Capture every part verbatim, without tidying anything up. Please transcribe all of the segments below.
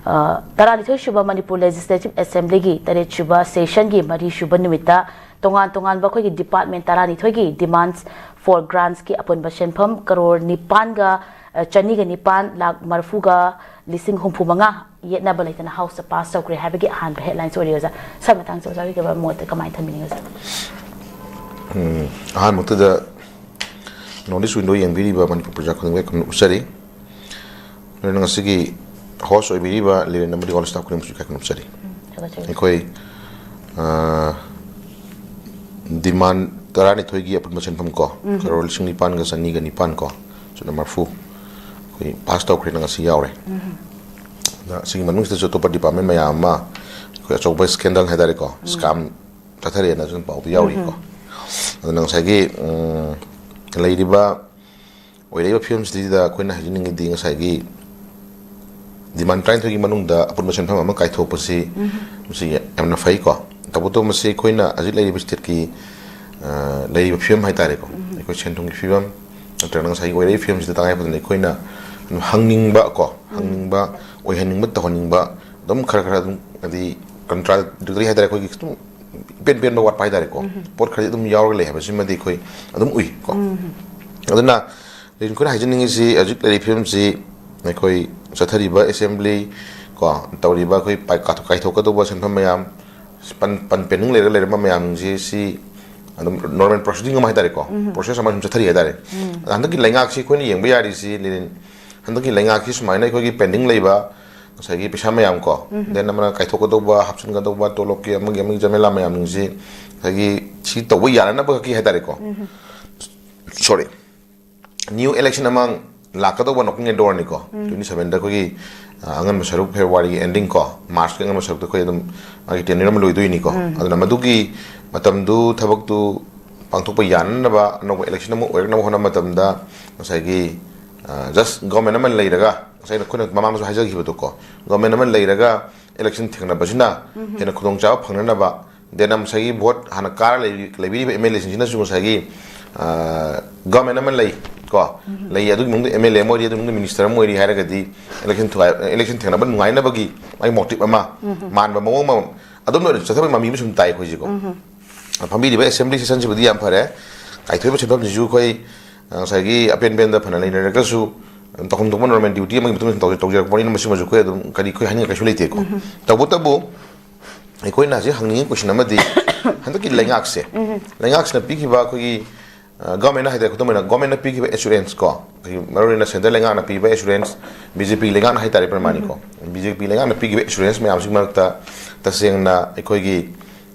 ꯇꯔꯥꯅꯤꯊꯣꯏ ꯁꯨꯕ ꯃꯅꯤꯄꯨꯔ ꯂꯦꯖꯤꯁꯂꯦꯇꯤꯚ ꯑꯦꯁꯦꯝꯕ꯭ꯂꯤꯒꯤ ꯇꯔꯦꯠ ꯁꯨꯕ ꯁꯦꯁꯟꯒꯤ ꯃꯔꯤ ꯁꯨꯕ ꯅꯨꯃꯤꯠꯇ ꯇꯣꯉꯥꯟ ꯇꯣꯉꯥꯟꯕ ꯑꯩꯈꯣꯏꯒꯤ ꯗꯤꯄꯥꯔꯠꯃꯦꯟ ꯇꯔꯥꯅꯤꯊꯣꯏꯒꯤ ꯗꯤꯃꯥꯟꯁ ꯐꯣꯔ ꯒ꯭ꯔꯥꯟꯁꯀꯤ ꯑꯄꯨꯟꯕ ꯁꯦꯟꯐꯝ ꯀꯔꯣꯔ ꯅꯤꯄꯥꯟꯒ ꯆꯅꯤꯒ ꯅꯤꯄꯥꯟ ꯂꯥꯛ ꯃꯔꯤꯐꯨꯒ ꯂꯤꯁꯤꯡ ꯍꯨꯝꯐꯨ ꯃꯉꯥ ꯌꯦꯠꯅꯕ ꯂꯩꯇꯅ ꯍꯥꯎꯁꯇ ꯄꯥꯁ ꯇꯧꯈ꯭ꯔꯦ ꯍꯥꯏꯕꯒꯤ ꯑꯍꯥꯟꯕ ꯍꯦꯗꯂꯥꯏꯟꯁ ꯑꯣꯏꯔꯤ ꯑꯣꯖꯥ꯫ ꯁꯥꯔ, ꯃꯇꯥꯡꯁꯦ ꯑꯣꯖꯥ ꯍꯣꯏꯒꯤ ꯃꯣꯠꯇ ꯀꯃꯥꯏꯅ ꯊꯝꯕꯤꯅꯤꯡꯉꯤ ꯑꯣꯖꯥ? ꯑꯍꯥꯟꯕꯃꯛꯇꯗ ꯅꯣꯔꯠ ꯏꯁ ꯋꯤꯟꯗꯣ ꯌꯦꯡꯕꯤꯔꯤꯕ ꯃꯅꯤꯄꯨꯔ ꯄ꯭ꯔꯖꯥ ꯈꯨꯗꯤꯡꯃꯛ ꯎꯠꯆꯔꯤ꯫ ꯑꯗꯨꯅ ꯉꯁꯤꯒꯤ ꯍꯣꯁ ꯑꯣꯏꯕꯤꯔꯤꯕ ꯂꯤꯔꯦꯟ ꯑꯃꯗꯤ ꯑꯣꯜ ꯁ꯭ꯇꯥꯐ ꯈꯨꯗꯤꯡꯃꯛꯁꯨ ꯏꯀꯥꯏ ꯈꯨꯝꯅꯖꯔꯤ꯫ ꯑꯩꯈꯣꯏ ꯗꯤꯃꯥꯟ ꯇꯔꯥꯅꯤꯊꯣꯏꯒꯤ ꯑꯄꯨꯟꯕ ꯁꯦꯟꯐꯝ ꯀꯣ, ꯀꯔꯣꯔ ꯂꯤꯁꯤꯡ ꯅꯤꯄꯥꯟꯒ ꯆꯅꯤꯒ ꯅꯤꯄꯥꯟ ꯀꯣ, ꯁꯨꯞꯅ ꯃꯔꯤꯐꯨ ꯑꯩꯈꯣꯏ ꯄꯥꯁ ꯇꯧꯈ꯭ꯔꯦꯅ ꯉꯁꯤ ꯌꯥꯎꯔꯦ꯫ ꯑꯗ ꯁꯤꯒꯤ ꯃꯅꯨꯡꯁꯤꯗꯁꯨ ꯑꯇꯣꯞꯄ ꯗꯤꯄꯥꯔꯠꯃꯦꯟ ꯃꯌꯥꯝ ꯑꯃ ꯑꯩꯈꯣꯏ ꯑꯆꯧꯕ ꯁ꯭ꯀꯦꯟꯗꯜ ꯍꯥꯏꯇꯥꯔꯦꯀꯣ, ꯁ꯭ꯀꯥꯝ ꯆꯠꯊꯔꯦꯅ ꯁꯨꯝ ꯄꯥꯎꯗ ꯌꯥꯎꯔꯤꯀꯣ꯫ ꯑꯗꯨꯅ ꯉꯁꯥꯏꯒꯤ ꯂꯩꯔꯤꯕ ꯑꯣꯏꯔꯛꯏꯕ ꯐꯤꯕꯝꯁꯤꯗ ꯑꯩꯈꯣꯏꯅ ꯍꯥꯏꯖꯅꯤꯡꯉꯤꯗꯤ, ꯉꯁꯥꯏꯒꯤ ꯗꯤꯃꯥꯟ ꯇꯔꯥꯅꯤꯊꯣꯏꯒꯤ ꯃꯅꯨꯡꯗ ꯑꯄꯨꯟꯕ ꯁꯦꯟꯐꯝ ꯑꯃ ꯀꯥꯏꯊꯣꯛꯄꯁꯤ ꯃꯁꯤ ꯌꯥꯝꯅ ꯐꯩꯀꯣ꯫ ꯇꯧꯕꯇꯕꯨ ꯃꯁꯤ ꯑꯩꯈꯣꯏꯅ ꯍꯧꯖꯤꯛ ꯂꯩꯔꯤꯕ ꯁ꯭ꯇꯦꯠꯀꯤ ꯂꯩꯔꯤꯕ ꯐꯤꯕꯝ ꯍꯥꯏꯇꯥꯔꯦꯀꯣ, ꯑꯩꯈꯣꯏ ꯁꯦꯟ ꯊꯨꯝꯒꯤ ꯐꯤꯕꯝ ꯅꯠꯇ꯭ꯔꯒꯅ ꯉꯁꯥꯏꯒꯤ ꯑꯣꯏꯔꯛꯏꯕ ꯐꯤꯕꯝꯁꯤꯗ ꯇꯉꯥꯏ ꯐꯗꯅ ꯑꯩꯈꯣꯏꯅ ꯑꯗꯨꯝ ꯍꯪꯅꯤꯡꯕ ꯀꯣ, ꯍꯪꯅꯤꯡꯕ, ꯑꯣꯏꯍꯟꯅꯤꯡꯕ, ꯇꯧꯍꯟꯅꯤꯡꯕ ꯑꯗꯨꯝ ꯈꯔ ꯈꯔ ꯑꯗꯨꯝ, ꯍꯥꯏꯗꯤ, ꯀꯟꯇ꯭ꯔꯥꯗꯤꯛꯇꯔꯤ ꯍꯥꯏꯇꯥꯔꯦ, ꯑꯩꯈꯣꯏꯒꯤ ꯑꯗꯨꯝ ꯏꯄꯦꯟ ꯄꯦꯟꯕ ꯋꯥꯠꯄ ꯍꯥꯏꯇꯥꯔꯦꯀꯣ꯫ ꯄꯣꯠ ꯈꯔꯗꯤ ꯑꯗꯨꯝ ꯌꯥꯎꯔꯒ ꯂꯩ ꯍꯥꯏꯕꯁꯤꯃꯗꯤ ꯑꯩꯈꯣꯏ ꯑꯗꯨꯝ ꯎꯏ ꯀꯣ꯫ ꯑꯗꯨꯅ ꯑꯩꯈꯣꯏꯅ ꯍꯥꯏꯖꯅꯤꯡꯉꯤꯁꯤ, ꯍꯧꯖꯤꯛ ꯂꯩꯔꯤꯕ ꯐꯤꯕꯝꯁꯤ ꯑꯩꯈꯣꯏ ꯆꯠꯊꯔꯤꯕ ꯑꯦꯁꯦꯝꯕ꯭ꯂꯤ ꯀꯣ, ꯇꯧꯔꯤꯕ ꯑꯩꯈꯣꯏ ꯄꯥꯏ-, ꯀꯥꯊꯣꯛ-, ꯀꯥꯏꯊꯣꯛꯀꯗꯧꯕ ꯁꯦꯟꯐꯝ ꯃꯌꯥꯝ, ꯄꯟ-, ꯄꯟ-, ꯄꯦꯟꯗꯤꯡ ꯂꯩꯔꯒ ꯂꯩꯔꯝꯕ ꯃꯌꯥꯝꯁꯤ, ꯁꯤ ꯑꯗꯨꯝ ꯅꯣꯔꯃꯦꯜ ꯄ꯭ꯔꯣꯁꯤꯗꯤꯡ ꯑꯃ ꯍꯥꯏꯇꯥꯔꯦꯀꯣ, ꯄ꯭ꯔꯣꯁꯦꯁ ꯑꯃ ꯁꯨꯝ ꯆꯠꯊꯔꯤ ꯍꯥꯏꯇꯥꯔꯦ꯫ ꯑꯗ ꯍꯟꯗꯛꯀꯤ ꯂꯩꯉꯥꯛꯁꯤ ꯑꯩꯈꯣꯏꯅ ꯌꯦꯡꯕ ꯌꯥꯔꯤꯁꯤ, ꯂꯤꯔꯦꯟ, ꯍꯟꯗꯛꯀꯤ ꯂꯩꯉꯥꯛꯁꯤ ꯁꯨꯃꯥꯏꯅ ꯑꯩꯈꯣꯏꯒꯤ ꯄꯦꯟꯗꯤꯡ ꯂꯩꯕ ꯉꯁꯥꯏꯒꯤ ꯄꯩꯁꯥ ꯃꯌꯥꯝ ꯀꯣ, ꯗꯦꯟ ꯑꯃꯅ ꯀꯥꯏꯊꯣꯛꯀꯗꯧꯕ, ꯍꯥꯞꯆꯤꯟꯒꯗꯧꯕ, ꯇꯣꯂꯣꯞꯀꯤ ꯑꯃꯒꯤ ꯑꯃꯒꯤ ꯖꯃꯦꯂꯥ ꯃꯌꯥꯝꯁꯤꯡꯁꯤ ꯉꯁꯥꯏꯒꯤ ꯁꯤ ꯇꯧꯕ ꯌꯥꯅꯅꯕ ꯈꯛꯀꯤ ꯍꯥꯏꯇꯥꯔꯦꯀꯣ꯫ ꯁꯣꯔꯤ, ꯅ꯭ꯌꯨ ꯏꯂꯦꯛꯁꯟ ꯑꯃ ꯂꯥꯛꯀꯗꯧꯕ knocking at doorꯅꯤꯀꯣ꯫ ꯇ꯭ꯋꯦꯟꯇꯤ ꯁꯚꯦꯟꯗ ꯑꯩꯈꯣꯏꯒꯤ, ꯑ, ꯑꯉꯟꯕ ꯁꯔꯨꯛ, ꯐꯦꯕ꯭ꯔꯨꯋꯥꯔꯤꯒꯤ ꯑꯦꯟꯗꯤꯡ ꯀꯣ, ꯃꯥꯔꯆꯀꯤ ꯑꯉꯟꯕ ꯁꯔꯨꯛꯇ ꯑꯩꯈꯣꯏ ꯑꯗꯨꯝ ꯃꯥꯒꯤ ꯇꯦꯅ꯭ꯌꯨꯔ ꯑꯃ ꯂꯣꯏꯗꯣꯏꯅꯤꯀꯣ꯫ ꯑꯗꯨꯅ ꯃꯗꯨꯒꯤ ꯃꯇꯝꯗꯨ ꯊꯕꯛꯇꯨ ꯄꯥꯡꯊꯣꯛꯄ ꯌꯥꯅꯅꯕ, ꯑꯅꯧꯕ ꯏꯂꯦꯛꯁꯟ ꯑꯃ ꯑꯣꯏꯔꯛꯅꯕ ꯍꯣꯠꯅꯕ ꯃꯇꯝꯗ ꯉꯁꯥꯏꯒꯤ, ꯑ, ꯖꯁ ꯒꯣꯔꯃꯦꯟ ꯑꯃ ꯂꯩꯔꯒ, ꯉꯁꯥꯏ ꯑꯩꯈꯣꯏꯅ ꯃꯃꯥꯡꯗꯁꯨ ꯍꯥꯏꯖꯈꯤꯕꯗꯣꯀꯣ, ꯒꯣꯔꯃꯦꯟ ꯑꯃ ꯂꯩꯔꯒ ꯏꯂꯦꯛꯁꯟ ꯊꯦꯡꯅꯕꯁꯤꯅ ꯍꯦꯟꯅ ꯈꯨꯗꯣꯡꯆꯥꯕ ꯐꯪꯅꯅꯕ, ꯗꯦꯟ ꯉꯁꯥꯏꯒꯤ ꯚꯣꯠ ꯍꯥꯟꯅ ꯀꯥꯔ ꯂꯩꯕꯤ-, ꯂꯩꯕꯤꯔꯤꯕ ꯑꯦꯝ ꯑꯦꯜ ꯑꯦꯁꯤꯡꯁꯤꯅꯁꯨ ꯉꯁꯥꯏꯒꯤ, ꯒꯚꯔꯟꯃꯦꯟ ꯑꯃ ꯂꯩ ꯀꯣ, ꯂꯩ, ꯑꯗꯨꯒꯤ ꯃꯅꯨꯡꯗ ꯑꯦꯝ ꯑꯦꯜ ꯑꯦ ꯑꯃ ꯑꯣꯏꯔꯤ, ꯑꯗꯨꯒꯤ ꯃꯅꯨꯡꯗ ꯃꯤꯅꯤꯁꯇꯔ ꯑꯃ ꯑꯣꯏꯔꯤ ꯍꯥꯏꯔꯒꯗꯤ ꯏꯂꯦꯛꯁꯟ ꯊꯨꯒꯥꯏ ꯏꯂꯦꯛꯁꯟ ꯊꯦꯡꯅꯕ ꯅꯨꯡꯉꯥꯏꯅꯕꯒꯤ ꯃꯥꯒꯤ ꯃꯣꯇꯤꯞ ꯑꯃ ꯃꯥꯟꯕ ꯃꯑꯣꯡ ꯑꯃ ꯑꯗꯨꯝ ꯑꯣꯏꯅ ꯆꯠꯊꯕꯒꯤ ꯃꯃꯤ ꯑꯃ ꯁꯨꯝ ꯇꯥꯏ ꯑꯩꯈꯣꯏꯁꯤꯀꯣ꯫ ꯐꯝꯕꯤꯔꯤꯕ ꯑꯦꯁꯦꯝꯕ꯭ꯂꯤ ꯁꯦꯁꯟꯁꯤꯕꯨꯗꯤ ꯌꯥꯝ ꯐꯔꯦ꯫ ꯀꯥꯏꯊꯣꯛꯏꯕ ꯁꯦꯟꯐꯝꯁꯤꯁꯨ ꯑꯩꯈꯣꯏ ꯉꯁꯥꯏꯒꯤ ꯑꯄꯦꯟ ꯄꯦꯟꯗ ꯐꯅ ꯂꯩꯅꯔꯒꯁꯨ ꯇꯧꯐꯝ ꯊꯣꯛꯄ ꯅꯣꯔꯃꯦꯜ ꯗ꯭ꯌꯨꯇꯤ ꯑꯃꯒꯤ ꯃꯇꯨꯡ ꯏꯟꯅ ꯇꯧꯖ- ꯇꯧꯖꯔꯛꯄꯅꯤꯅ ꯃꯁꯤꯃꯁꯨ ꯑꯩꯈꯣꯏ ꯑꯗꯨꯝ ꯀꯔꯤ ꯑꯩꯈꯣꯏ ꯍꯥꯏꯅꯤꯡꯉꯥꯏ ꯀꯩꯁꯨ ꯂꯩꯇꯦꯀꯣ꯫ ꯇꯧꯕꯇꯕꯨ ꯑꯩꯈꯣꯏꯅ ꯍꯧꯖꯤꯛ ꯍꯪꯅꯤꯡꯉꯤ ꯀꯣꯏꯁꯟ ꯑꯃꯗꯤ ꯍꯟꯗꯛꯀꯤ ꯂꯩꯉꯥꯛꯁꯦ, ꯂꯩꯉꯥꯛꯁꯤꯅ ꯄꯤꯈꯤꯕ ꯑꯩꯈꯣꯏꯒꯤ ꯒꯚꯔꯟꯃꯦꯟꯅ ꯍꯥꯏꯇꯥꯔꯦ, ꯈꯨꯗꯝ ꯑꯣꯏꯅ ꯒꯚꯔꯟꯃꯦꯟꯅ ꯄꯤꯈꯤꯕ ꯑꯦꯁꯨꯔꯦꯟꯁ ꯀꯣ, ꯑꯩꯈꯣꯏꯒꯤ ꯃꯔꯨꯑꯣꯏꯅ ꯁꯦꯟꯇ꯭ꯔꯦꯜ ꯂꯩꯉꯥꯛꯅ ꯄꯤꯕ ꯑꯦꯁꯨꯔꯦꯟꯁ, ꯕꯤ ꯖꯦ ꯄꯤ ꯂꯩꯉꯥꯛꯅ ꯍꯥꯏꯇꯥꯔꯦ ꯄ꯭ꯔꯃꯥꯅꯤꯀꯣ, ꯕꯤ ꯖꯦ ꯄꯤ ꯂꯩꯉꯥꯛꯅ ꯄꯤꯈꯤꯕ ꯑꯦꯁꯨꯔꯦꯟꯁ ꯃꯌꯥꯝꯁꯤꯒꯤ ꯃꯔꯛꯇ ꯇꯁꯦꯡꯅ ꯑꯩꯈꯣꯏꯒꯤ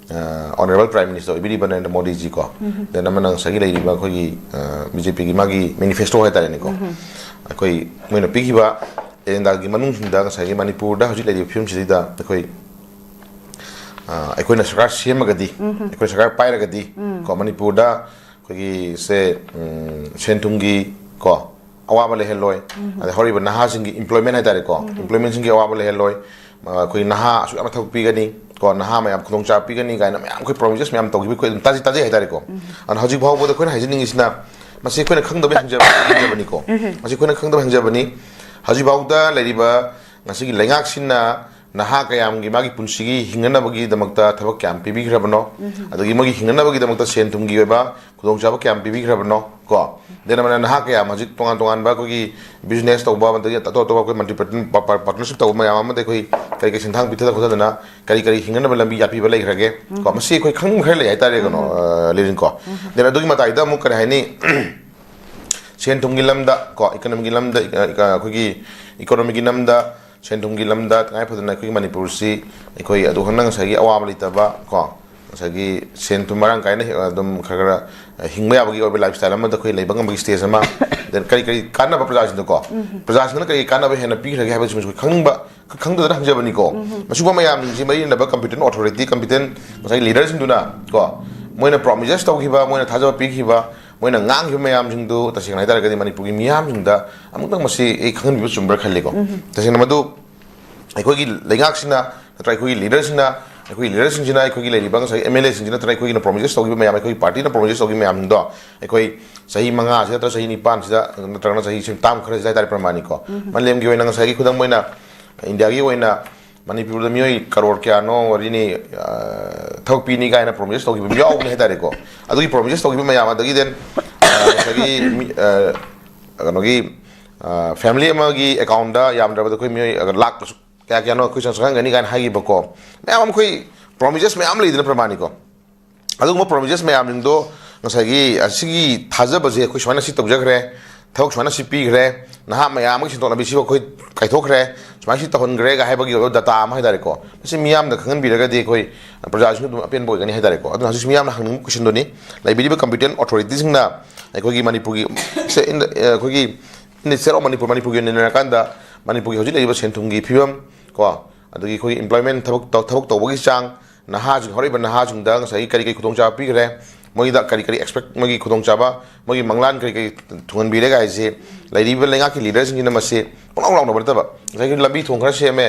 ꯑꯣꯅꯔꯦꯕꯜ ꯄ꯭ꯔꯥꯏꯝ ꯃꯤꯅꯤꯁꯇꯔ ꯑꯣꯏꯕꯤꯔꯤꯕ ꯅꯔꯦꯟꯗ꯭ꯔ ꯃꯣꯗꯤꯖꯤ ꯀꯣ, ꯗꯦꯟ ꯑꯃꯅ ꯉꯁꯥꯏꯒꯤ ꯂꯩꯔꯤꯕ ꯑꯩꯈꯣꯏꯒꯤ ꯕꯤ ꯖꯦ ꯄꯤꯒꯤ ꯃꯥꯒꯤ ꯃꯦꯅꯤꯐꯦꯁꯇꯣ ꯍꯥꯏꯇꯥꯔꯦꯅꯦꯀꯣ, ꯑꯩꯈꯣꯏ ꯃꯣꯏꯅ ꯄꯤꯈꯤꯕ ꯑꯦꯖꯦꯟꯗꯥꯒꯤ ꯃꯅꯨꯡꯁꯤꯡꯗ ꯉꯁꯥꯏꯒꯤ ꯃꯅꯤꯄꯨꯔꯗ ꯍꯧꯖꯤꯛ ꯂꯩꯔꯤꯕ ꯐꯤꯕꯝꯁꯤꯗꯩꯗ ꯑꯩꯈꯣꯏ ꯑ, ꯑꯩꯈꯣꯏꯅ ꯁꯔꯀꯥꯔ ꯁꯦꯝꯃꯒꯗꯤ, ꯑꯩꯈꯣꯏ ꯁꯔꯀꯥꯔ ꯄꯥꯏꯔꯒꯗꯤ ꯀꯣ, ꯃꯅꯤꯄꯨꯔꯗ ꯑꯩꯈꯣꯏꯒꯤ ꯁꯦ, ꯎꯝ, ꯁꯦꯟ ꯊꯨꯝꯒꯤ ꯀꯣ ꯑꯋꯥꯕ ꯂꯩꯍꯜꯂꯣꯏ, ꯑꯗꯩ ꯍꯧꯔꯤꯕ ꯅꯍꯥꯁꯤꯡꯒꯤ ꯏꯝꯄ꯭ꯂꯣꯏꯃꯦꯟ ꯍꯥꯏꯇꯥꯔꯦꯀꯣ, ꯏꯝꯄ꯭ꯂꯣꯏꯃꯦꯟꯁꯤꯡꯒꯤ ꯑꯋꯥꯕ ꯂꯩꯍꯜꯂꯣꯏ, ꯑ, ꯑꯩꯈꯣꯏ ꯅꯍꯥ ꯑꯁꯨꯛ ꯌꯥꯝꯅ ꯊꯕꯛ ꯄꯤꯒꯅꯤ ꯀꯣ, ꯅꯍꯥ ꯃꯌꯥꯝ ꯈꯨꯗꯣꯡꯆꯥꯕ ꯄꯤꯒꯅꯤ ꯀꯥꯏꯅ ꯃꯌꯥꯝ ꯑꯩꯈꯣꯏ ꯄ꯭ꯔꯣꯃꯤꯁꯦꯁ ꯃꯌꯥꯝ ꯇꯧꯈꯤꯕ ꯑꯩꯈꯣꯏ ꯑꯗꯨꯝ ꯇꯥꯖꯩ ꯇꯥꯖꯩ ꯍꯥꯏꯇꯥꯔꯦꯀꯣ꯫ ꯑꯗꯨꯅ ꯍꯧꯖꯤꯛ ꯐꯥꯎꯕꯗ ꯑꯩꯈꯣꯏꯅ ꯍꯥꯏꯖꯅꯤꯡꯉꯤꯁꯤꯅ ꯃꯁꯤ ꯑꯩꯈꯣꯏꯅ ꯈꯪꯗꯕ ꯍꯪꯖꯕ- ꯍꯪꯖꯕꯅꯤꯀꯣ꯫ ꯃꯁꯤ ꯑꯩꯈꯣꯏꯅ ꯈꯪꯗꯕ ꯍꯪꯖꯕꯅꯤ꯫ ꯍꯧꯖꯤꯛꯐꯥꯎꯗ ꯂꯩꯔꯤꯕ ꯉꯁꯤꯒꯤ ꯂꯩꯉꯥꯛꯁꯤꯅ ꯅꯍꯥ ꯀꯌꯥꯝꯒꯤ ꯃꯥꯒꯤ ꯄꯨꯟꯁꯤꯒꯤ ꯍꯤꯡꯅꯅꯕꯒꯤꯗꯃꯛꯇ ꯊꯕꯛ ꯀꯌꯥꯝ ꯄꯤꯕꯤꯈ꯭ꯔꯕꯅꯣ? ꯑꯗꯒꯤ ꯃꯣꯏꯒꯤ ꯍꯤꯡꯅꯅꯕꯒꯤꯗꯃꯛꯇ ꯁꯦꯟ ꯊꯨꯝꯒꯤ ꯑꯣꯏꯕ ꯈꯨꯗꯣꯡꯆꯥꯕ ꯀꯌꯥꯝ ꯄꯤꯕꯤꯈ꯭ꯔꯕꯅꯣ? ꯀꯣ, ꯗꯦꯟ ꯑꯃꯅ ꯅꯍꯥ ꯀꯌꯥ ꯍꯧꯖꯤꯛ ꯇꯣꯉꯥꯟ ꯇꯣꯉꯥꯟꯕ ꯑꯩꯈꯣꯏꯒꯤ ꯕꯤꯖꯤꯅꯦꯁ ꯇꯧꯕ, ꯑꯗꯒꯤ ꯑꯇꯣꯞ ꯑꯇꯣꯞꯄ ꯑꯩꯈꯣꯏ ꯃꯜꯇꯤ ꯄꯥꯔꯇꯅꯔꯁꯤꯞ ꯇꯧꯕ ꯃꯌꯥꯝ ꯑꯃꯗ ꯑꯩꯈꯣꯏ ꯀꯔꯤ ꯀꯔꯤ ꯁꯦꯟꯊꯥꯡ ꯄꯤꯊꯗꯅ ꯈꯣꯠꯊꯗꯅ ꯀꯔꯤ ꯀꯔꯤ ꯍꯤꯡꯅꯅꯕ ꯂꯝꯕꯤ ꯌꯥꯠꯄꯤꯕ ꯂꯩꯈ꯭ꯔꯒꯦ? ꯀꯣ, ꯃꯁꯤ ꯑꯩꯈꯣꯏ ꯈꯪꯅꯤꯡꯕ ꯈꯔ ꯂꯩ ꯍꯥꯏꯇꯥꯔꯦ, ꯀꯩꯅꯣ, ꯑ, ꯂꯤꯔꯤꯟ ꯀꯣ꯫ ꯗꯦꯟ ꯑꯗꯨꯒꯤ ꯃꯇꯥꯏꯗ ꯑꯃꯨꯛ ꯀꯔꯤ ꯍꯥꯏꯅꯤ? ꯁꯦꯟ ꯊꯨꯝꯒꯤ ꯂꯝꯗ ꯀꯣ, ꯏꯀꯅꯣꯃꯤꯒꯤ ꯂꯝꯗ, ꯑ, ꯑꯩꯈꯣꯏꯒꯤ ꯏꯀꯣꯅꯣꯃꯤꯒꯤ ꯂꯝꯗ, ꯁꯦꯟ ꯊꯨꯝꯒꯤ ꯂꯝꯗ ꯇꯉꯥꯏ ꯐꯗꯅ ꯑꯩꯈꯣꯏꯒꯤ ꯃꯅꯤꯄꯨꯔꯁꯤ ꯑꯩꯈꯣꯏ ꯑꯗꯨ ꯈꯛꯅ ꯉꯁꯥꯏꯒꯤ ꯑꯋꯥꯕ ꯂꯩꯇꯕ ꯀꯣ, ꯉꯁꯥꯏꯒꯤ ꯁꯦꯟ ꯊꯨꯝ ꯃꯔꯥꯡ ꯀꯥꯏꯅ ꯍꯤ-, ꯑꯗꯨꯝ ꯈꯔ ꯈꯔ ꯍꯤꯡꯕ ꯌꯥꯕꯒꯤ ꯑꯣꯏꯕ ꯂꯥꯏꯐ ꯁ꯭ꯇꯥꯏꯜ ꯑꯃꯗ ꯑꯩꯈꯣꯏ ꯂꯩꯕ ꯉꯝꯕꯒꯤ ꯁ꯭ꯇꯦꯖ ꯑꯃ, ꯗꯦꯟ ꯀꯔꯤ ꯀꯔꯤ ꯀꯥꯟꯅꯕ ꯄ꯭ꯔꯖꯥꯁꯤꯡꯗꯀꯣ, ꯄ꯭ꯔꯖꯥꯁꯤꯡꯅ ꯀꯔꯤ ꯀꯥꯟꯅꯕ ꯍꯦꯟꯅ ꯄꯤꯈ꯭ꯔꯒꯦ ꯍꯥꯏꯕꯁꯤꯃꯁꯨ ꯑꯩꯈꯣꯏ ꯈꯪꯅꯤꯡꯕ, ꯈ-, ꯈꯪꯗꯗꯅ ꯍꯪꯖꯕꯅꯤꯀꯣ꯫ ꯃꯁꯤꯒꯨꯝꯕ ꯃꯌꯥꯝꯁꯤꯡꯁꯤ ꯃꯔꯤ ꯂꯩꯅꯕ ꯀꯝꯄꯤꯇꯦꯟ ꯑꯣꯊꯣꯔꯤꯇꯤ, ꯀꯝꯄꯤꯇꯦꯟ ꯉꯁꯥꯏꯒꯤ ꯂꯤꯗꯔꯁꯤꯡꯗꯨꯅ ꯀꯣ, ꯃꯣꯏꯅ ꯄ꯭ꯔꯣꯃꯤꯁꯦꯁ ꯇꯧꯈꯤꯕ, ꯃꯣꯏꯅ ꯊꯥꯖꯕ ꯄꯤꯈꯤꯕ, ꯃꯣꯏꯅ ꯉꯥꯡꯈꯤꯕ ꯃꯌꯥꯝꯁꯤꯡꯗꯨ ꯇꯁꯦꯡꯅ ꯍꯥꯏꯇꯥꯔꯒꯗꯤ ꯃꯅꯤꯄꯨꯔꯒꯤ ꯃꯤꯌꯥꯝꯁꯤꯡꯗ ꯑꯃꯨꯛꯇꯪ ꯃꯁꯤ ꯑꯩ ꯈꯪꯍꯟꯕꯤꯕ ꯆꯨꯝꯕ꯭ꯔꯥ ꯈꯜꯂꯤꯀꯣ꯫ ꯇꯁꯦꯡꯅ ꯃꯗꯨ ꯑꯩꯈꯣꯏꯒꯤ ꯂꯩꯉꯥꯛꯁꯤꯅ ꯅꯠꯇ꯭ꯔꯒ ꯑꯩꯈꯣꯏꯒꯤ ꯂꯤꯗꯔꯁꯤꯡꯅ ꯑꯩꯈꯣꯏꯒꯤ ꯂꯤꯗꯔꯁꯤꯡꯁꯤꯅ, ꯑꯩꯈꯣꯏꯒꯤ ꯂꯩꯔꯤꯕ ꯉꯁꯥꯏ ꯑꯦꯝ ꯑꯦꯜ ꯑꯦꯁꯤꯡꯁꯤꯅ ꯅꯠꯇ꯭ꯔꯒ ꯑꯩꯈꯣꯏꯒꯤꯅ ꯄ꯭ꯔꯣꯃꯤꯁ ꯇꯧꯈꯤꯕ ꯃꯌꯥꯝ, ꯑꯩꯈꯣꯏꯒꯤ ꯄꯥꯔꯇꯤꯅ ꯄ꯭ꯔꯣꯃꯤꯁ ꯇꯧꯈꯤꯕ ꯃꯌꯥꯝꯗꯣ ꯑꯩꯈꯣꯏ ꯆꯍꯤ ꯃꯉꯥꯁꯤꯗ ꯅꯠꯇ꯭ꯔꯒ ꯆꯍꯤ ꯅꯤꯄꯥꯟꯁꯤꯗ ꯅꯠꯇ꯭ꯔꯒꯅ ꯆꯍꯤ ꯁꯨꯝ ꯇꯥꯝ ꯈꯔꯁꯤꯗ ꯍꯥꯏꯇꯥꯔꯦ, ꯄ꯭ꯔꯃꯥꯅꯤꯀꯣ꯫ ꯃꯥꯂꯦꯝꯒꯤ ꯑꯣꯏꯅ ꯉꯁꯥꯏꯒꯤ ꯈꯨꯗꯝ ꯑꯣꯏꯅ ꯏꯟꯗꯤꯌꯥꯒꯤ ꯑꯣꯏꯅ ꯃꯅꯤꯄꯨꯔꯗ ꯃꯤꯑꯣꯏ ꯀꯔꯣꯔ ꯀꯌꯥꯅꯣ ꯋꯥꯔꯤꯅꯤ, ꯑ, ꯊꯕꯛ ꯄꯤꯅꯤ ꯀꯥꯏꯅ ꯄ꯭ꯔꯣꯃꯤꯁ ꯇꯧꯈꯤꯕ ꯑꯃ ꯌꯥꯎꯕꯅꯤ ꯍꯥꯏꯇꯥꯔꯦꯀꯣ꯫ ꯑꯗꯨꯒꯤ ꯄ꯭ꯔꯣꯃꯤꯁ ꯇꯧꯈꯤꯕ ꯃꯌꯥꯝ ꯑꯗꯒꯤ then, ꯑ, ꯉꯁꯥꯏꯒꯤ ꯃꯤ, ꯑ, ꯀꯩꯅꯣꯒꯤ, ꯑ, ꯐꯦꯃꯤꯂꯤ ꯑꯃꯒꯤ ꯑꯦꯀꯥꯎꯟꯗ ꯌꯥꯝꯗ꯭ꯔꯕꯗ ꯑꯩꯈꯣꯏ ꯃꯤꯑꯣꯏ, ꯑ, ꯂꯥꯛ ꯀꯌꯥ ꯀꯌꯥꯅꯣ ꯑꯩꯈꯣꯏ ꯆꯪꯍꯟꯒꯅꯤ ꯀꯥꯏꯅ ꯍꯥꯏꯈꯤꯕꯀꯣ꯫ ꯃꯌꯥꯝ ꯑꯃ ꯑꯩꯈꯣꯏ ꯄ꯭ꯔꯣꯃꯤꯁꯦꯁ ꯃꯌꯥꯝ ꯂꯩꯗꯅ ꯄ꯭ꯔꯃꯥꯅꯤꯀꯣ꯫ ꯑꯗꯨꯒꯨꯝꯕ ꯄ꯭ꯔꯣꯃꯤꯁꯦꯁ ꯃꯌꯥꯝꯁꯤꯡꯗꯣ ꯉꯁꯥꯏꯒꯤ ꯑꯁꯤꯒꯤ ꯊꯥꯖꯕꯁꯦ ꯑꯩꯈꯣꯏ ꯁꯨꯃꯥꯏꯅ ꯁꯤ ꯇꯧꯖꯈ꯭ꯔꯦ, ꯊꯕꯛ ꯁꯨꯃꯥꯏꯅ ꯁꯤ ꯄꯤꯈ꯭ꯔꯦ, ꯅꯍꯥ ꯃꯌꯥꯝ ꯑꯃꯒꯤ ꯁꯦꯟꯊꯣꯛ ꯂꯝꯕꯤ ꯁꯤꯕꯨ ꯑꯩꯈꯣꯏ ꯀꯥꯏꯊꯣꯛꯈ꯭ꯔꯦ, ꯁꯨꯃꯥꯏꯅ ꯁꯤ ꯇꯧꯍꯟꯈ꯭ꯔꯦꯒ ꯍꯥꯏꯕꯒꯤ ꯑꯣꯏꯕ ꯗꯇꯥ ꯑꯃ ꯍꯥꯏꯇꯥꯔꯦꯀꯣ꯫ ꯃꯁꯤ ꯃꯤꯌꯥꯝꯗ ꯈꯪꯍꯟꯕꯤꯔꯒꯗꯤ ꯑꯩꯈꯣꯏ ꯄ꯭ꯔꯖꯥꯁꯤꯡꯁꯨ ꯑꯗꯨꯝ ꯑꯄꯦꯟꯕ ꯑꯣꯏꯒꯅꯤ ꯍꯥꯏꯇꯥꯔꯦꯀꯣ꯫ ꯑꯗꯨꯅ ꯍꯧꯖꯤꯛꯁꯨ ꯃꯤꯌꯥꯝꯅ ꯍꯪꯅꯤꯡꯕ ꯀꯣꯏꯁꯟꯗꯨꯅꯤ, ꯂꯩꯕꯤꯔꯤꯕ ꯀꯝꯄꯤꯇꯦꯟ ꯑꯣꯊꯣꯔꯤꯇꯤꯁꯤꯡꯅ ꯑꯩꯈꯣꯏꯒꯤ ꯃꯅꯤꯄꯨꯔꯒꯤ ꯁꯦ, in the, ꯑꯩꯈꯣꯏꯒꯤ in the state of Manipur, ꯃꯅꯤꯄꯨꯔꯒꯤ ꯑꯣꯏꯅ ꯌꯦꯡꯅꯔꯀꯥꯟꯗ ꯃꯅꯤꯄꯨꯔꯒꯤ ꯍꯧꯖꯤꯛ ꯂꯩꯔꯤꯕ ꯁꯦꯟ ꯊꯨꯝꯒꯤ ꯐꯤꯕꯝ ꯀꯣ, ꯑꯗꯒꯤ ꯑꯩꯈꯣꯏꯒꯤ employment ꯊꯕꯛ ꯇꯧ-, ꯊꯕꯛ ꯇꯧꯕꯒꯤ ꯆꯥꯡ, ꯅꯍꯥꯁꯤꯡ, ꯍꯧꯔꯛꯏꯕ ꯅꯍꯥꯁꯤꯡꯗ ꯉꯁꯥꯏꯒꯤ ꯀꯔꯤ ꯀꯔꯤ ꯈꯨꯗꯣꯡꯆꯥꯕ ꯄꯤꯈ꯭ꯔꯦ, ꯃꯣꯏꯗ ꯀꯔꯤ ꯀꯔꯤ expect, ꯃꯣꯏꯒꯤ ꯈꯨꯗꯣꯡꯆꯥꯕ, ꯃꯣꯏꯒꯤ ꯃꯪꯂꯥꯟ ꯀꯔꯤ ꯀꯔꯤ ꯊꯨꯡꯍꯟꯕꯤꯔꯦ ꯍꯥꯏꯁꯦ ꯂꯩꯔꯤꯕ ꯂꯩꯉꯥꯛꯀꯤ ꯂꯤꯗꯔꯁꯤꯡꯁꯤꯅ ꯃꯁꯤ ꯄꯨꯡꯂꯥꯎ ꯂꯥꯎꯅꯕ ꯅꯠꯇꯕ, ꯉꯁꯥꯏꯒꯤ ꯂꯝꯕꯤ ꯊꯣꯡ ꯈꯔ ꯁꯦꯝꯃꯦ,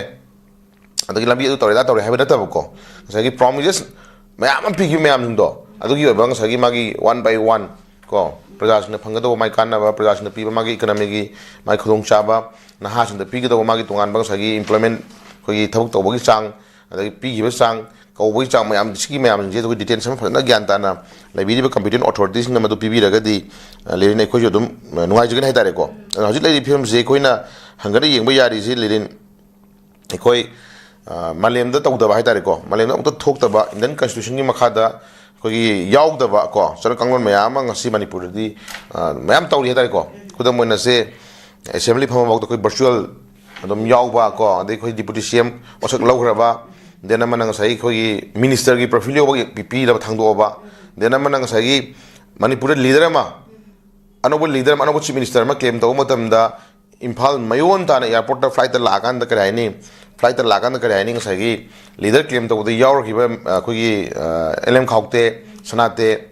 ꯑꯗꯒꯤ ꯂꯝꯕꯤ ꯑꯗꯨ ꯇꯧꯔꯦ, ꯑꯗꯥ ꯇꯧꯔꯦ ꯍꯥꯏꯕ ꯅꯠꯇꯕꯀꯣ, ꯉꯁꯥꯏꯒꯤ ꯄ꯭ꯔꯣꯃꯤꯁꯦꯁ ꯃꯌꯥꯝ ꯑꯃ ꯄꯤꯈꯤꯕ ꯃꯌꯥꯝꯁꯤꯡꯗꯣ, ꯑꯗꯨꯒꯤ ꯑꯣꯏꯕ ꯉꯁꯥꯏꯒꯤ ꯃꯥꯒꯤ one by one ꯀꯣ, ꯄ꯭ꯔꯖꯥꯁꯤꯡꯅ ꯐꯪꯒꯗꯧꯕ ꯃꯥꯒꯤ ꯀꯥꯟꯅꯕ, ꯄ꯭ꯔꯖꯥꯁꯤꯡꯗ ꯄꯤꯕ ꯃꯥꯒꯤ ꯏꯀꯣꯅꯣꯃꯤꯒꯤ ꯃꯥꯒꯤ ꯈꯨꯗꯣꯡꯆꯥꯕ, ꯅꯍꯥꯁꯤꯡꯗ ꯄꯤꯒꯗꯧꯕ ꯃꯥꯒꯤ ꯇꯣꯉꯥꯟꯕ ꯉꯁꯥꯏꯒꯤ employment, ꯑꯩꯈꯣꯏꯒꯤ ꯊꯕꯛ ꯇꯧꯕꯒꯤ ꯆꯥꯡ, ꯑꯗꯒꯤ ꯄꯤꯈꯤꯕ ꯆꯥꯡ, ꯀꯧꯕꯒꯤ ꯆꯥꯡ ꯃꯌꯥꯝ, ꯁꯤꯒꯤ ꯃꯌꯥꯝꯁꯤꯡꯁꯦ ꯑꯩꯈꯣꯏ details ꯑꯃ ꯐꯖꯅ ꯒ꯭ꯌꯥꯟ ꯇꯥꯅ ꯂꯩꯕꯤꯔꯤꯕ competent authorityꯁꯤꯡꯅ ꯃꯗꯨ ꯄꯤꯕꯤꯔꯒꯗꯤ, ꯑ, ꯂꯩꯔꯤꯅ ꯑꯩꯈꯣꯏꯁꯨ ꯑꯗꯨꯝ, ꯑ, ꯅꯨꯡꯉꯥꯏꯖꯒꯅꯤ ꯍꯥꯏꯇꯥꯔꯦꯀꯣ꯫ ꯑꯗꯨꯅ ꯍꯧꯖꯤꯛ ꯂꯩꯔꯤꯕ ꯐꯤꯕꯝꯁꯦ ꯑꯩꯈꯣꯏꯅ ꯍꯪꯒꯠꯅ ꯌꯦꯡꯕ ꯌꯥꯔꯤꯁꯤ ꯂꯩꯔꯤꯟ ꯑꯩꯈꯣꯏ, ꯑ, ꯃꯥꯂꯦꯝꯗ ꯇꯧꯗꯕ ꯍꯥꯏꯇꯥꯔꯦꯀꯣ, ꯃꯥꯂꯦꯝꯗ ꯑꯃꯨꯛꯇ ꯊꯣꯛꯇꯕ Indian Constitutionꯒꯤ ꯃꯈꯥꯗ ꯑꯩꯈꯣꯏꯒꯤ ꯌꯥꯎꯗꯕ ꯀꯣ, ꯆꯠꯅ ꯀꯥꯡꯂꯣꯟ ꯃꯌꯥꯝ ꯑꯃ ꯉꯁꯤ ꯃꯅꯤꯄꯨꯔꯗꯗꯤ, ꯑ, ꯃꯌꯥꯝ ꯇꯧꯔꯤ ꯍꯥꯏꯇꯥꯔꯦꯀꯣ꯫ ꯈꯨꯗꯝ ꯑꯣꯏꯅ ꯁꯦ, assembly ꯐꯝꯐꯝꯐꯥꯎꯗ ꯑꯩꯈꯣꯏ virtual ꯑꯗꯨꯝ ꯌꯥꯎꯕ ꯀꯣ, ꯑꯗꯩ ꯑꯩꯈꯣꯏ deputy C M ꯃꯁꯛ ꯂꯧꯈ꯭ꯔꯕ, then ꯑꯃꯅ ꯉꯁꯥꯏꯒꯤ ꯑꯩꯈꯣꯏꯒꯤ ministerꯒꯤ profile ꯌꯥꯎꯕ ꯄꯤ-, ꯄꯤꯔꯕ ꯊꯥꯡꯗꯣꯛꯑꯕ, then ꯑꯃꯅ ꯉꯁꯥꯏꯒꯤ ꯃꯅꯤꯄꯨꯔꯗ leader ꯑꯃ, ꯑꯅꯧꯕ leader ꯑꯃ, ꯑꯅꯧꯕ chief minister ꯑꯃ claim ꯇꯧꯕ ꯃꯇꯝꯗ ꯏꯝꯐꯥꯜ ꯃꯌꯣꯟ ꯇꯥꯅ airportꯇ flightꯇ ꯂꯥꯛꯑꯀꯥꯟꯗ ꯀꯔꯤ ꯍꯥꯏꯅꯤ, flightꯇ ꯂꯥꯛꯑꯀꯥꯟꯗ ꯀꯔꯤ ꯍꯥꯏꯅꯤ, ꯉꯁꯥꯏꯒꯤ leader claim ꯇꯧꯕꯗ ꯌꯥꯎꯔꯈꯤꯕ, ꯑ, ꯑꯩꯈꯣꯏꯒꯤ, ꯑ, L M ꯈꯥꯎꯇꯦ, ꯁꯅꯥꯇꯦ,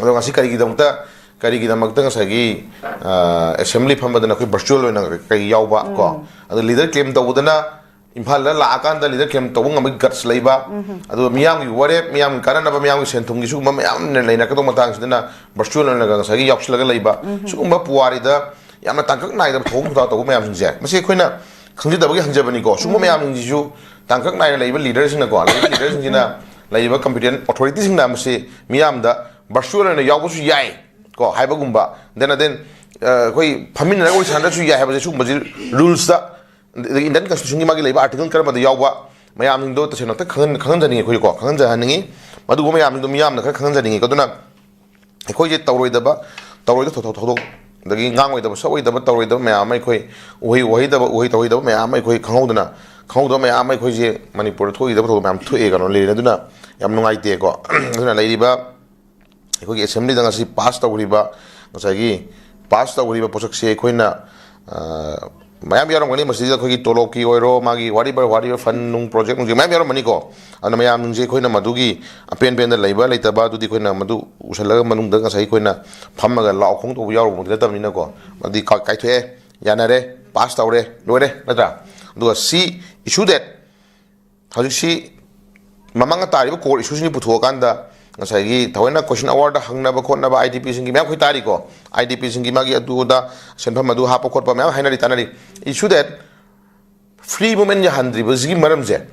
ꯑꯗꯣ ꯉꯁꯤ ꯀꯔꯤꯒꯤꯗꯃꯛꯇ, ꯀꯔꯤꯒꯤꯗꯃꯛꯇ ꯉꯁꯥꯏꯒꯤ, ꯑ, assembly ꯐꯝꯕꯗꯅ ꯑꯩꯈꯣꯏ virtual ꯑꯣꯏꯅ ꯀꯔꯤ ꯌꯥꯎꯕ ꯀꯣ? ꯑꯗꯣ leader claim ꯇꯧꯕꯗꯅ ꯏꯝꯐꯥꯜꯗ ꯂꯥꯛꯑꯀꯥꯟꯗ ꯂꯤꯗꯔ ꯀꯦꯝ ꯇꯧꯕ ꯉꯝꯕꯒꯤ ꯒꯠꯁ ꯂꯩꯕ, ꯑꯗꯨꯒ ꯃꯤꯌꯥꯝꯒꯤ ꯋꯥꯔꯦꯞ, ꯃꯤꯌꯥꯝꯒꯤ ꯀꯥꯟꯅꯅꯕ, ꯃꯤꯌꯥꯝꯒꯤ ꯁꯦꯟ ꯊꯨꯝꯒꯤ ꯁꯤꯒꯨꯝꯕ ꯃꯌꯥꯝ ꯂꯩꯅꯔꯛꯀꯗꯧꯕ ꯃꯇꯥꯡꯁꯤꯗꯅ ꯚꯔꯆꯨꯋꯦꯜ ꯑꯣꯏꯅꯒ ꯉꯁꯥꯏꯒꯤ ꯌꯥꯎꯁꯤꯜꯂꯒ ꯂꯩꯕ, ꯁꯤꯒꯨꯝꯕ ꯄꯨꯋꯥꯔꯤꯗ ꯌꯥꯝꯅ ꯇꯥꯡꯀꯛ ꯅꯥꯏꯗꯕ ꯊꯧꯑꯣꯡ ꯊꯧꯗꯥꯡ ꯇꯧꯕ ꯃꯌꯥꯝꯁꯤꯡꯁꯦ, ꯃꯁꯤ ꯑꯩꯈꯣꯏꯅ ꯈꯪꯖꯗꯕꯒꯤ ꯍꯪꯖꯕꯅꯤꯀꯣ꯫ ꯁꯤꯒꯨꯝꯕ ꯃꯌꯥꯝꯁꯤꯡꯁꯤꯁꯨ ꯇꯥꯡꯀꯛ ꯅꯥꯏꯅ ꯂꯩꯕ ꯂꯤꯗꯔꯁꯤꯡꯅꯀꯣ, ꯂꯩꯔꯤꯕ ꯂꯤꯗꯔꯁꯤꯡꯁꯤꯅ, ꯂꯩꯔꯤꯕ ꯀꯝꯄꯤꯇꯦꯟ ꯑꯣꯊꯣꯔꯤꯇꯤꯁꯤꯡꯅ ꯃꯁꯤ ꯃꯤꯌꯥꯝꯗ ꯚꯔꯆꯨꯋꯦꯜ ꯑꯣꯏꯅ ꯌꯥꯎꯕꯁꯨ ꯌꯥꯏ ꯀꯣ ꯍꯥꯏꯕꯒꯨꯝꯕ, then then ꯑꯩꯈꯣꯏ ꯐꯝꯃꯤꯟꯅꯔꯒ ꯋꯥꯔꯤ ꯁꯥꯟꯅꯗ꯭ꯔꯁꯨ ꯌꯥꯏ ꯍꯥꯏꯕꯁꯦ, ꯁꯤꯒꯨꯝꯕꯁꯤ ꯔꯨꯜꯁꯇ, ꯑꯗꯒꯤ ꯏꯟꯗꯤꯌꯟ ꯀꯟꯁꯇꯤꯇ꯭ꯌꯨꯁꯟꯒꯤ ꯃꯥꯒꯤ ꯂꯩꯕ ꯑꯥꯔꯇꯤꯀꯜ ꯀꯔꯝꯕꯗ ꯌꯥꯎꯕ, ꯃꯌꯥꯝꯁꯤꯡꯗꯣ ꯇꯁꯦꯡꯅ ꯑꯝꯇ ꯈꯪꯍꯟ-, ꯈꯪꯍꯟꯖꯅꯤꯡꯉꯤ ꯑꯩꯈꯣꯏꯀꯣ, ꯈꯪꯍꯟꯖꯍꯟꯅꯤꯡꯉꯤ꯫ ꯃꯗꯨꯒꯨꯝꯕ ꯃꯌꯥꯝꯁꯤꯡꯗꯣ ꯃꯤꯌꯥꯝꯅ ꯈꯔ ꯈꯪꯍꯟꯖꯅꯤꯡꯉꯤꯀꯣ꯫ ꯑꯗꯨꯅ ꯑꯩꯈꯣꯏꯁꯦ ꯇꯧꯔꯣꯏꯗꯕ, ꯇꯧꯔꯣꯏꯗ ꯊꯧ-, ꯊꯧ-, ꯊꯧꯗꯣꯛ, ꯑꯗꯒꯤ ꯉꯥꯡꯉꯣꯏꯗꯕ, ꯁꯛꯑꯣꯏꯗꯕ, ꯇꯧꯔꯣꯏꯗꯕ ꯃꯌꯥꯝ ꯑꯃ ꯑꯩꯈꯣꯏ ꯎꯍꯩ, ꯎꯍꯩꯗꯕ, ꯎꯍꯩ ꯇꯧꯍꯩꯗꯕ ꯃꯌꯥꯝ ꯑꯃ ꯑꯩꯈꯣꯏ ꯈꯪꯍꯧꯗꯅ, ꯈꯪꯍꯧꯗꯕ ꯃꯌꯥꯝ ꯑꯃ ꯑꯩꯈꯣꯏꯁꯦ ꯃꯅꯤꯄꯨꯔꯗ ꯊꯣꯛꯏꯗꯕ ꯊꯧꯗꯣꯛ ꯃꯌꯥꯝ ꯊꯣꯛꯑꯦ ꯀꯩꯅꯣ ꯂꯩꯔꯦ꯫ ꯑꯗꯨꯅ ꯌꯥꯝ ꯅꯨꯡꯉꯥꯏꯇꯦꯀꯣ꯫ ꯑꯗꯨꯅ ꯂꯩꯔꯤꯕ ꯑꯩꯈꯣꯏꯒꯤ ꯑꯦꯁꯦꯝꯕ꯭ꯂꯤꯗ ꯉꯁꯤ ꯄꯥꯁ ꯇꯧꯈ꯭ꯔꯤꯕ, ꯉꯁꯥꯏꯒꯤ ꯄꯥꯁ ꯇꯧꯈ꯭ꯔꯤꯕ ꯄꯣꯠꯁꯛꯁꯦ ꯑꯩꯈꯣꯏꯅ, ꯑ, ꯃꯌꯥꯝ ꯌꯥꯎꯔꯝꯒꯅꯤ꯫ ꯃꯁꯤꯗ ꯑꯩꯈꯣꯏꯒꯤ ꯇꯣꯂꯣꯞꯀꯤ ꯑꯣꯏꯔꯣ, ꯃꯥꯒꯤ whatever, whatever fund ꯅꯨꯡ, ꯄ꯭ꯔꯣꯖꯦꯛ ꯅꯨꯡꯖꯦꯛ ꯃꯌꯥꯝ ꯌꯥꯎꯔꯝꯃꯅꯤꯀꯣ꯫ ꯑꯗꯨꯅ ꯃꯌꯥꯝꯁꯤꯡꯁꯦ ꯑꯩꯈꯣꯏꯅ ꯃꯗꯨꯒꯤ ꯑꯄꯦꯟ ꯄꯦꯟꯗ ꯂꯩꯕ ꯂꯩꯇꯕ ꯑꯗꯨꯗꯤ ꯑꯩꯈꯣꯏꯅ ꯃꯗꯨ ꯎꯁꯜꯂꯒ ꯃꯅꯨꯡꯗ ꯉꯁꯥꯏ ꯑꯩꯈꯣꯏꯅ ꯐꯝꯃꯒ ꯂꯥꯎ ꯈꯣꯡ ꯇꯧꯕ ꯌꯥꯎꯔꯨꯕꯗꯤ ꯅꯠꯇꯕꯅꯤꯅꯀꯣ꯫ ꯃꯗꯨꯗꯤ ꯀꯥ-, ꯀꯥꯏꯊꯣꯛꯑꯦ, ꯌꯥꯅꯔꯦ, ꯄꯥꯁ ꯇꯧꯔꯦ, ꯂꯣꯏꯔꯦ, ꯅꯠꯇ꯭ꯔꯥ? ꯑꯗꯨꯒ ꯁꯤ issue that ꯍꯧꯖꯤꯛꯁꯤ ꯃꯃꯥꯡꯗ ꯇꯥꯔꯤꯕ core issue ꯁꯤꯡꯁꯤ ꯄꯨꯊꯣꯛꯑꯀꯥꯟꯗ ꯉꯁꯥꯏꯒꯤ ꯊꯑꯣꯏꯅ question hour ꯗ ꯍꯪꯅꯕ ꯈꯣꯠꯅꯕ, IDP ꯁꯤꯡꯒꯤ ꯃꯌꯥꯝ ꯑꯩꯈꯣꯏ ꯇꯥꯔꯤꯀꯣ, IDP ꯁꯤꯡꯒꯤ ꯃꯥꯒꯤ ꯑꯗꯨ ꯑꯗꯥ ꯁꯦꯟꯐꯝ ꯑꯗꯨ ꯍꯥꯞꯄ ꯈꯣꯠꯄ ꯃꯌꯥꯝ ꯍꯥꯏꯅꯔꯤ ꯇꯥꯟꯅꯔꯤ꯫ Issue that free movement ꯌꯥꯍꯟꯗ꯭ꯔꯤꯕꯁꯤꯒꯤ ꯃꯔꯝꯁꯦ,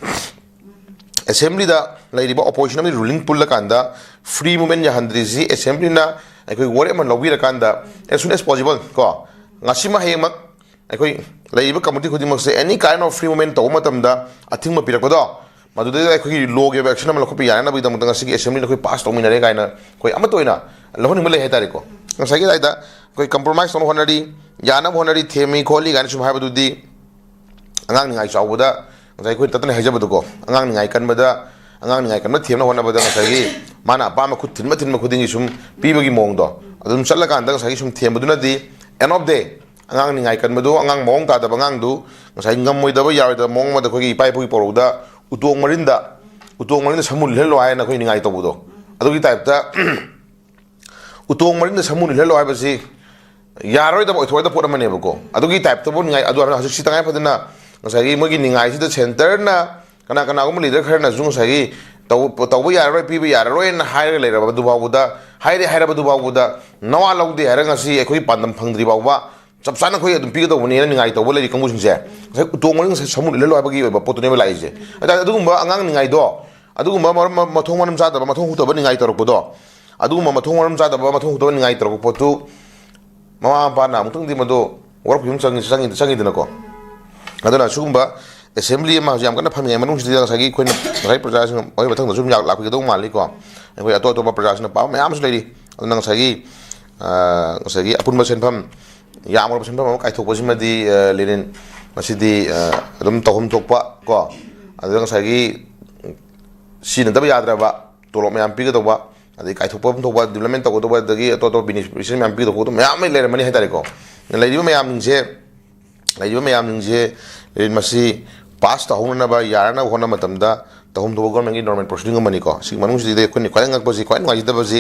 ꯑꯦꯁꯦꯝꯕ꯭ꯂꯤꯗ ꯂꯩꯔꯤꯕ ꯑꯣꯄꯣꯖꯤꯁꯟ ꯑꯃꯗꯤ ꯔꯨꯂꯤꯡ ꯄꯨꯜꯂꯀꯥꯟꯗ free movement ꯌꯥꯍꯟꯗ꯭ꯔꯤꯁꯤ ꯑꯦꯁꯦꯝꯕ꯭ꯂꯤꯅ ꯑꯩꯈꯣꯏ ꯋꯥꯔꯦꯞ ꯑꯃ ꯂꯧꯕꯤꯔꯀꯥꯟꯗ, as soon as possible ꯀꯣ, ꯉꯁꯤꯃꯛ ꯍꯌꯦꯡꯃꯛ ꯑꯩꯈꯣꯏ ꯂꯩꯔꯤꯕ ꯀꯝꯃꯨꯅꯤꯇꯤ ꯈꯨꯗꯤꯡꯃꯛꯁꯦ any kind of free movement ꯇꯧꯕ ꯃꯇꯝꯗ ꯑꯊꯤꯡꯕ ꯄꯤꯔꯛꯄꯗꯣ, ꯃꯗꯨꯗꯩꯗ ꯑꯩꯈꯣꯏꯒꯤ ꯂꯣꯒꯤ ꯑꯣꯏꯕ action ꯑꯃ ꯂꯧꯈꯠꯄ ꯌꯥꯅꯅꯕꯒꯤꯗꯃꯛꯇ ꯉꯁꯤꯒꯤ ꯑꯦꯁꯦꯝꯕ꯭ꯂꯤꯅ ꯑꯩꯈꯣꯏ ꯄꯥꯁ ꯇꯧꯃꯤꯟꯅꯔꯦ ꯀꯥꯏꯅ ꯑꯩꯈꯣꯏ ꯑꯃꯠꯇ ꯑꯣꯏꯅ ꯂꯧꯍꯟꯅꯤꯡꯕ ꯂꯩ ꯍꯥꯏꯇꯥꯔꯦꯀꯣ꯫ ꯉꯁꯥꯏꯒꯤ ꯑꯗꯥꯏꯗ ꯑꯩꯈꯣꯏ compromise ꯇꯧꯅꯕ ꯍꯣꯠꯅꯔꯤ, ꯌꯥꯅꯕ ꯍꯣꯠꯅꯔꯤ, ꯊꯦꯝꯃꯤ ꯈꯣꯠꯂꯤ ꯀꯥꯏꯅ ꯁꯨꯝ ꯍꯥꯏꯕꯗꯨꯗꯤ ꯑꯉꯥꯡ ꯅꯤꯡꯉꯥꯏ ꯆꯥꯎꯕꯗ ꯉꯁꯥꯏ ꯑꯩꯈꯣꯏ ꯇꯠꯇꯅ ꯍꯥꯏꯖꯕꯗꯣꯀꯣ, ꯑꯉꯥꯡ ꯅꯤꯡꯉꯥꯏ ꯀꯟꯕꯗ, ꯑꯉꯥꯡ ꯅꯤꯡꯉꯥꯏ ꯀꯟꯕ ꯊꯦꯝꯅꯕ ꯍꯣꯠꯅꯕꯗ ꯉꯁꯥꯏꯒꯤ ꯃꯥꯅ ꯑꯄꯥꯝꯕ ꯈꯨꯠ ꯊꯤꯟꯕ ꯊꯤꯟꯕ ꯈꯨꯗꯤꯡꯒꯤ ꯁꯨꯝ ꯄꯤꯕꯒꯤ ꯃꯑꯣꯡꯗꯣ, ꯑꯗꯨꯝ ꯆꯠꯂꯀꯥꯟꯗ ꯉꯁꯥꯏꯒꯤ ꯁꯨꯝ ꯊꯦꯝꯕꯗꯨꯅꯗꯤ end of day ꯑꯉꯥꯡ ꯅꯤꯡꯉꯥꯏ ꯀꯟꯕꯗꯨ, ꯑꯉꯥꯡ ꯃꯑꯣꯡ ꯇꯥꯗꯕ ꯑꯉꯥꯡꯗꯨ ꯉꯁꯥꯏ ꯉꯝꯃꯣꯏꯗꯕ ꯌꯥꯔꯣꯏꯗꯕ ꯃꯑꯣꯡ ꯑꯃꯗ ꯑꯩꯈꯣꯏꯒꯤ ꯏꯄꯥ ꯏꯄꯨꯒꯤ ꯄꯧꯔꯧꯗ "ꯎꯇꯣꯡ ꯃꯔꯤꯟꯗ, ꯎꯇꯣꯡ ꯃꯔꯤꯟꯗ ꯁꯃꯨ ꯂꯤꯠꯍꯜꯂꯣ" ꯍꯥꯏꯅ ꯑꯩꯈꯣꯏ ꯅꯤꯡꯉꯥꯏ ꯇꯧꯕꯗꯣ, ꯑꯗꯨꯒꯤ ꯇꯥꯏꯞꯇ ꯎꯇꯣꯡ ꯃꯔꯤꯟꯗ ꯁꯃꯨ ꯂꯤꯠꯍꯜꯂꯣ ꯍꯥꯏꯕꯁꯤ ꯌꯥꯔꯣꯏꯗꯕ, ꯑꯣꯏꯊꯣꯛꯑꯣꯏꯗꯕ ꯄꯣꯠ ꯑꯃꯅꯦꯕꯀꯣ꯫ ꯑꯗꯨꯒꯤ ꯇꯥꯏꯞꯇꯕꯨ ꯅꯤꯡꯉꯥꯏ, ꯑꯗꯨ ꯍꯧꯖꯤꯛꯁꯤ ꯇꯉꯥꯏ ꯐꯗꯅ ꯉꯁꯥꯏꯒꯤ ꯃꯣꯏꯒꯤ ꯅꯤꯡꯉꯥꯏꯁꯤꯗ centreꯅ ꯀꯅꯥ ꯀꯅꯥꯒꯨꯝꯕ leader ꯈꯔꯅꯁꯨ ꯉꯁꯥꯏꯒꯤ ꯇꯧ-, ꯇꯧꯕ ꯌꯥꯔꯔꯣꯏ, ꯄꯤꯕ ꯌꯥꯔꯔꯣꯏꯅ ꯍꯥꯏꯔꯒ ꯂꯩꯔꯕ ꯑꯗꯨ ꯐꯥꯎꯕꯗ, ꯍꯥꯏꯔꯦ ꯍꯥꯏꯔꯕꯗꯨ ꯐꯥꯎꯕꯗ ꯅꯋꯥ ꯂꯧꯗꯦ ꯍꯥꯏꯔꯒ ꯉꯁꯤ ꯑꯩꯈꯣꯏ ꯄꯥꯟꯗꯝ ꯐꯪꯗ꯭ꯔꯤ ꯐꯥꯎꯕ ꯆꯞ ꯆꯥꯅ ꯑꯩꯈꯣꯏ ꯑꯗꯨꯝ ꯄꯤꯒꯗꯧꯕꯅꯦꯅ ꯅꯤꯡꯉꯥꯏ ꯇꯧꯕ ꯂꯩꯔꯤ ꯀꯥꯡꯕꯨꯁꯤꯡꯁꯦ, ꯉꯁꯥꯏ ꯎꯇꯣꯡ ꯃꯔꯤ ꯉꯁꯥꯏ ꯁꯃꯨ ꯂꯤꯜꯍꯜꯂꯣ ꯍꯥꯏꯕꯒꯤ ꯑꯣꯏꯕ ꯄꯣꯠꯇꯨꯅꯦꯕ ꯂꯥꯛꯏꯁꯦ꯫ ꯑꯗꯨ, ꯑꯗꯨꯒꯨꯝꯕ ꯑꯉꯥꯡ ꯅꯤꯡꯉꯥꯏꯗꯣ, ꯑꯗꯨꯒꯨꯝꯕ ꯃꯔꯝ, ꯃꯊꯣꯡ ꯃꯔꯝ ꯆꯥꯗꯕ, ꯃꯊꯣꯡ ꯍꯨꯛꯇꯕ ꯅꯤꯡꯉꯥꯏ ꯇꯧꯔꯛꯄꯗꯣ, ꯑꯗꯨꯒꯨꯝꯕ ꯃꯊꯣꯡ ꯃꯔꯝ ꯆꯥꯗꯕ, ꯃꯊꯣꯡ ꯍꯨꯛꯇꯕ ꯅꯤꯡꯉꯥꯏ ꯇꯧꯔꯛꯄ ꯄꯣꯠꯇꯨ ꯃꯃꯥ ꯃꯄꯥꯅ ꯑꯃꯨꯛꯇꯪꯗꯤ ꯃꯗꯨ ꯋꯥꯔꯛꯄ ꯑꯃ ꯆꯪꯉꯤ, ꯆꯪꯉꯤ, ꯆꯪꯉꯤꯗꯅꯀꯣ꯫ ꯑꯗꯨꯅ ꯁꯤꯒꯨꯝꯕ assembly ꯑꯃ ꯍꯧꯖꯤꯛ ꯌꯥꯝ ꯀꯟꯅ ꯐꯝꯃꯤꯉꯩ ꯃꯅꯨꯡꯁꯤꯗ ꯉꯁꯥꯏꯒꯤ ꯑꯩꯈꯣꯏꯅ ꯉꯁꯥꯏ ꯄ꯭ꯔꯖꯥꯁꯤꯡ ꯃꯈꯣꯏ ꯃꯊꯪꯗꯁꯨ ꯑꯗꯨꯝ ꯂꯥꯛ-, ꯂꯥꯛꯄꯤꯒꯗꯧꯕ ꯃꯥꯜꯂꯤꯀꯣ꯫ ꯑꯩꯈꯣꯏ ꯑꯇꯣꯞ ꯑꯇꯣꯞꯄ ꯄ꯭ꯔꯖꯥꯁꯤꯡꯅ ꯄꯥꯝꯕ ꯃꯌꯥꯝ ꯑꯃꯁꯨ ꯂꯩꯔꯤ꯫ ꯑꯗꯨꯅ ꯉꯁꯥꯏꯒꯤ, ꯑ, ꯉꯁꯥꯏꯒꯤ ꯑꯄꯨꯟꯕ ꯁꯦꯟꯐꯝ, ꯌꯥꯝꯈ꯭ꯔꯕ ꯁꯦꯟꯐꯝ ꯑꯃ ꯀꯥꯏꯊꯣꯛꯄꯁꯤꯃꯗꯤ, ꯑ, ꯂꯦꯅꯤꯟ, ꯃꯁꯤꯗꯤ, ꯑ, ꯑꯗꯨꯝ ꯇꯧꯐꯝ ꯊꯣꯛꯄ ꯀꯣ, ꯑꯗꯨꯗ ꯉꯁꯥꯏꯒꯤ ꯁꯤꯖꯤꯟꯅꯗꯕ ꯌꯥꯗ꯭ꯔꯕ, ꯇꯣꯂꯣꯞ ꯃꯌꯥꯝ ꯄꯤꯒꯗꯧꯕ, ꯑꯗꯩ ꯀꯥꯏꯊꯣꯛꯄ ꯊꯣꯛꯄ, development ꯇꯧꯒꯗꯧꯕ, ꯑꯗꯒꯤ ꯑꯇꯣꯞ ꯑꯇꯣꯞꯄ beneficiary ꯃꯌꯥꯝ ꯄꯤꯒꯗꯧꯕ ꯈꯣꯠꯇꯧꯕ ꯃꯌꯥꯝ ꯑꯃ ꯂꯩꯔꯝꯃꯅꯤ ꯍꯥꯏꯇꯥꯔꯦꯀꯣ꯫ ꯂꯩꯔꯤꯕ ꯃꯌꯥꯝꯁꯤꯡꯁꯦ, ꯂꯩꯔꯤꯕ ꯃꯌꯥꯝꯁꯤꯡꯁꯦ ꯂꯦꯅꯤꯟ ꯃꯁꯤ pass ꯇꯧꯍꯧꯅꯅꯕ, ꯌꯥꯅꯅꯕ ꯍꯣꯠꯅꯕ ꯃꯇꯝꯗ ꯇꯧꯐꯝ ꯊꯣꯛꯄ governmentꯀꯤ normal proceeding ꯑꯃꯅꯤꯀꯣ꯫ ꯁꯤꯒꯤ ꯃꯅꯨꯡꯁꯤꯗ ꯑꯩꯈꯣꯏꯅ ꯈ꯭ꯋꯥꯏꯗꯒꯤ ꯉꯛꯄꯁꯤ, ꯈ꯭ꯋꯥꯏ ꯅꯨꯡꯉꯥꯏꯖꯗꯕꯁꯤ,